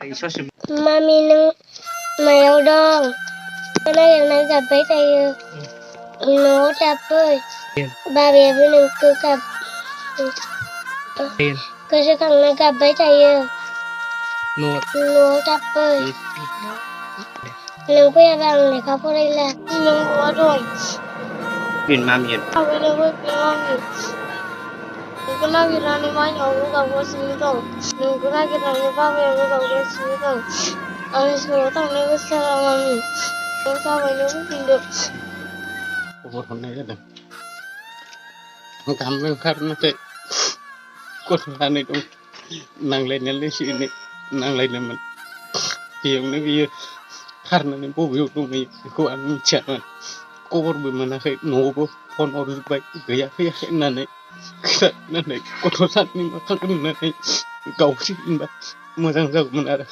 Mami nâng mèo đon cái này gặp với thầy nó chập ơi ba bé với nâng cứ gặp cứ sẽ khẳng nó gặp với thầy nó chập ơi nâng quay vàng này khóc ở đây là nâng quá rồi Pin mami yan. Ako na ko pinami. Nung nakita ni Manny ako gagawa sinito. Nung nakita ni Papa ako gagawa sinito. Ang sinutang na gusto sa mami. Nung sabi niya ko hindi. Ubod ko na yan. Ang kaming karna tayo. Kung saan itong nanglay niya lang siya ini. Nanglay naman. Piyong na piyo. Karna ni po yung tungay. Ko ang siya man. Ko ba man na kay nubo. Kon orus bay. Gaya kaya nanay. Kaya nanay. Kung saan ni makakang nanay. Gaw siya ba. Masang sago man ara.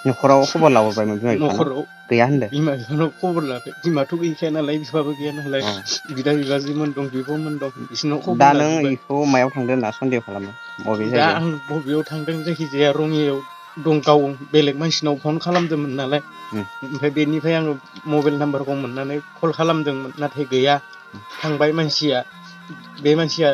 Nukuraw ko ba lawar ba mo bimay Nukuraw. Kaya hindi. Ima ano ko wala ima to kaya na live pa ba kaya na live bida bigazi man dong bibo man dong isno ko दा नों इखौ मायाव थांदों होनना सन्देह खालामो बबे दा जायगायाव आं बबेयाव थांदों जायखिजाया रङियाव दं गाव बेलेग मानसिनाव फन खालामदोंमोन नालाय ओमफ्राय बेनिफ्राय आङो मबाइल नाम्बारखौ मोननानै कल खालामदोंमोन नाथाय गैया थांबाय मानसिया बे मानसिया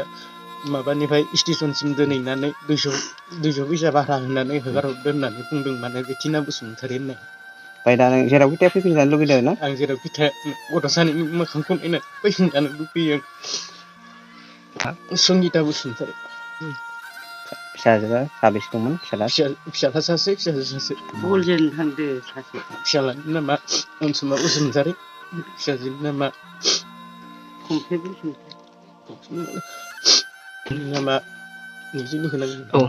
माबानिफ्राय स्टेशनसिम दोनहैनानै 200 फैसा भारा होनानै हगारहरदो होननानै बुंदों माने बे टिना बसुमतारी होननाय ओमफ्राय दा नों जेरावखि थाया फैफिनजानो लुगैदों ना आं जेरावखि थाया गथ' सानैनि मोखांखौ नायना फैफिनजानो लुबैयो संगिता बसुमतारी फिसाजोआ साबेसे दंमोन फिसाला सासे फिसाजो सासे बलजों थांदो सासे फिसालानि नामा अनसुमा बसुमतारी फिसाजोनि नामा खमसे बसुमतारी नामा निजिनि होनांगौ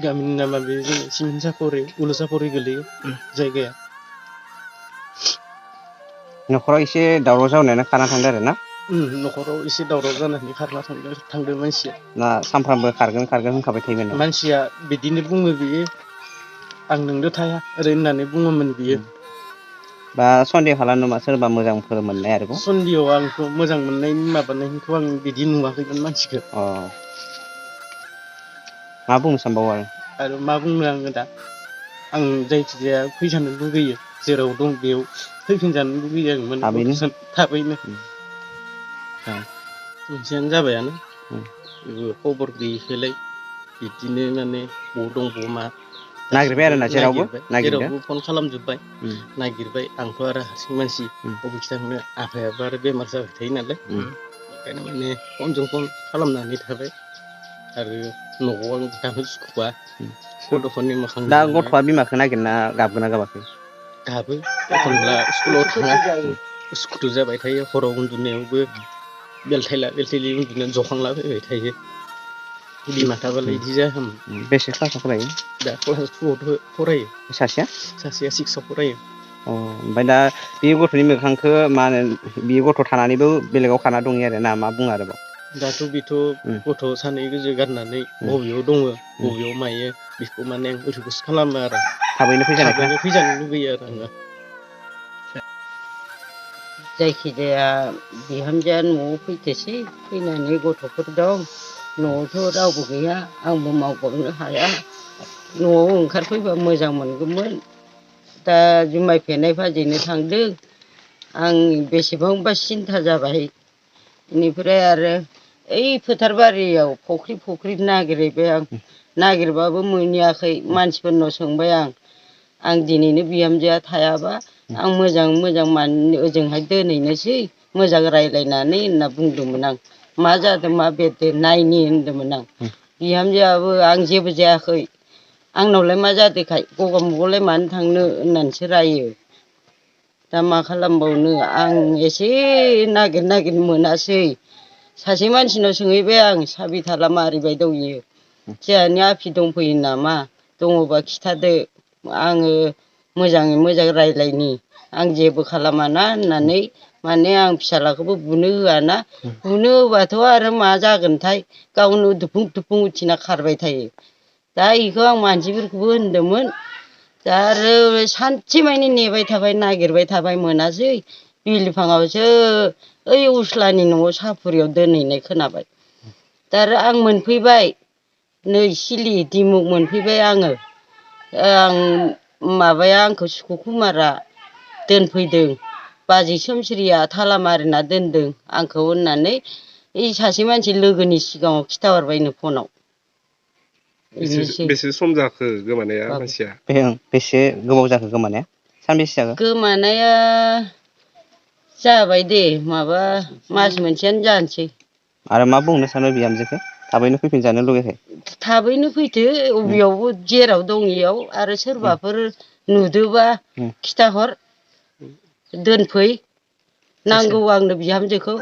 गामिनि नामा बे जोंनि सिमोनसापरि उलुसापरि गोलैयो जायगाया न'खराव एसे दावराव जानायानो खाना थांदों आरो ना न'खराव एसे दावराव जानानै खारना थांदों मानसिया ना सानफ्रामबो खारगोन होनखाबाय थायोमोन नामा मानसिया बिदिनो बुङो बियो आं नोंदो थाया ओरै होननानै बुङोमोन बियो बा सन्देह खालामो नामा सोरबा मोजांफोर मोननाय आरोबाव सन्देहआव आंथ' मोजां मोननायनि माबानायखौ आं बिदि नुवाखैमोन मानसिखौ मा बुंनो सानबावो आरो मा बुंनो आङो दा आं जायखिजाया फैजानो लुगैयो जेराव दं बेयाव फैफिनजानो लुगैयो आं माने थाबैनो मोनसेयानो जाबायानो खबर गैयैखौलाय बिदिनो माने बबाव दं बबाव मा नागिरबाय आरोना जेरावबो फन खालामजोब्बाय नागिरबाय आंथ' आरो हारसिं मानसि बबेखि थांनो आफायाबो आरो बेमार जाबाय थायो नालाय ओंखायनो माने फनजों फन खालामनानै थाबाय आरो न'आव आं दाबो सुखुवा गथ'फोरनि मोखां दा गथ'आ बिमाखौ नागिरना गाबगोन ना गाबाखै गाबो एखनब्ला स्कुलाव थाङा उसुखुथु जाबाय थायो हराव उन्दुनायावबो बेलथायला बेलथायलि उन्दुनानै जखांला फैबाय थायो बिमा थाबालाय बिदि जायाखैमोन बेसे क्लासाव फरायो दा क्लास 2 फरायो सासेया 6आव फरायो ओमफ्राय दा बे गथ'नि मोखांखौ मा होनो बे गथ' थानानैबो बेलेगाव खाना दङ आरो ना मा बुङो आरोबाव दाथ' बेथ' गथ' सानै गोजो गारनानै बबेयाव दङ बबेयाव मायो बेखौ माने आं रिकुवेस्ट खालामो आरो थाबैनो फैजानो लुबैयो आरो आङो जायखिजाया बिहामजोआ न'आव फैथोसै फैनानै गथ'फोर दं न'आवथ' रावबो गैया आंबो मावबावनो हाया न'आव ओंखारफैबा मोजां मोनगौमोन दा जुमाय फेनाय फाजिनो थांदों आं बेसेबांबा सिन्था जाबाय बेनिफ्राय आरो ओइ फोथारबारियाव फख्रि नागिरहैबाय आं नागिरबाबो मोनहैयाखै मानसिफोरनाव सोंबाय आं दिनैनो बिहामजोआ थायाबा आं मोजां माने ओजोंहाय दोनहैनोसै मोजां रायज्लायनानै होनना बुंदोंमोन आं मा जादों मा बेरदों नायनि होनदोंमोन आं बिहामजोआबो आं जेबो जायाखै आंनावलाय मा जादोंखाय गगा मुगालाय मानो थांनो होननानैसो रायो दा मा खालामबावनो आं एसे नागिर मोनासै सासे मानसिनाव सोंहैबाय आं साबिथाला मारिबाय दं इयो जोंहानि आफि दंफैयो नामा दङबा खिथादो आङो मोजाङै मोजां रायज्लायनि आं जेबो खालामाना होननानै माने आं फिसाज्लाखौबो बुनो होआना बुनो होबाथ' आरो मा जागोनथाय गावनो दुफुं उथिना खारबाय थायो दा बेखौ आं मानसिफोरखौबो होनदोंमोन दा आरो सानसे मानि नेबाय थाबाय नागिरबाय थाबाय मोनासै बिलिफाङावसो ओइ उस्लानि न'आव सापुरियाव दोनहैनाय खोनाबाय दा आरो आं मोनफैबाय नै सिलि दिमुग मोनफैबाय आङो आं माबाया आंखौ सुकुमारा दोनफैदों बाजै सोमस्रिया थाला मारिना दोनदों आंखौ होननानै सासे मानसि लोगोनि सिगाङाव खिथाहरबायनो फनाव बेसे सम जाखो गोमानाया मानसिया बेसे गोबाव जाखो गोमानाया सानबेसे जाखो गोमानाया जाबाय दे माबा मास मोनसेयानो जानोसै आरो मा बुंनो सानो बिहामजोखौ थाबैनो फैफिनजानो लुगैखायो थाबैनो फैथो अबेयावबो जेराव दं इयाव आरो सोरबाफोर नुदोबा खिथाहर दोनफै नांगौ आंनो बिहामजोखौ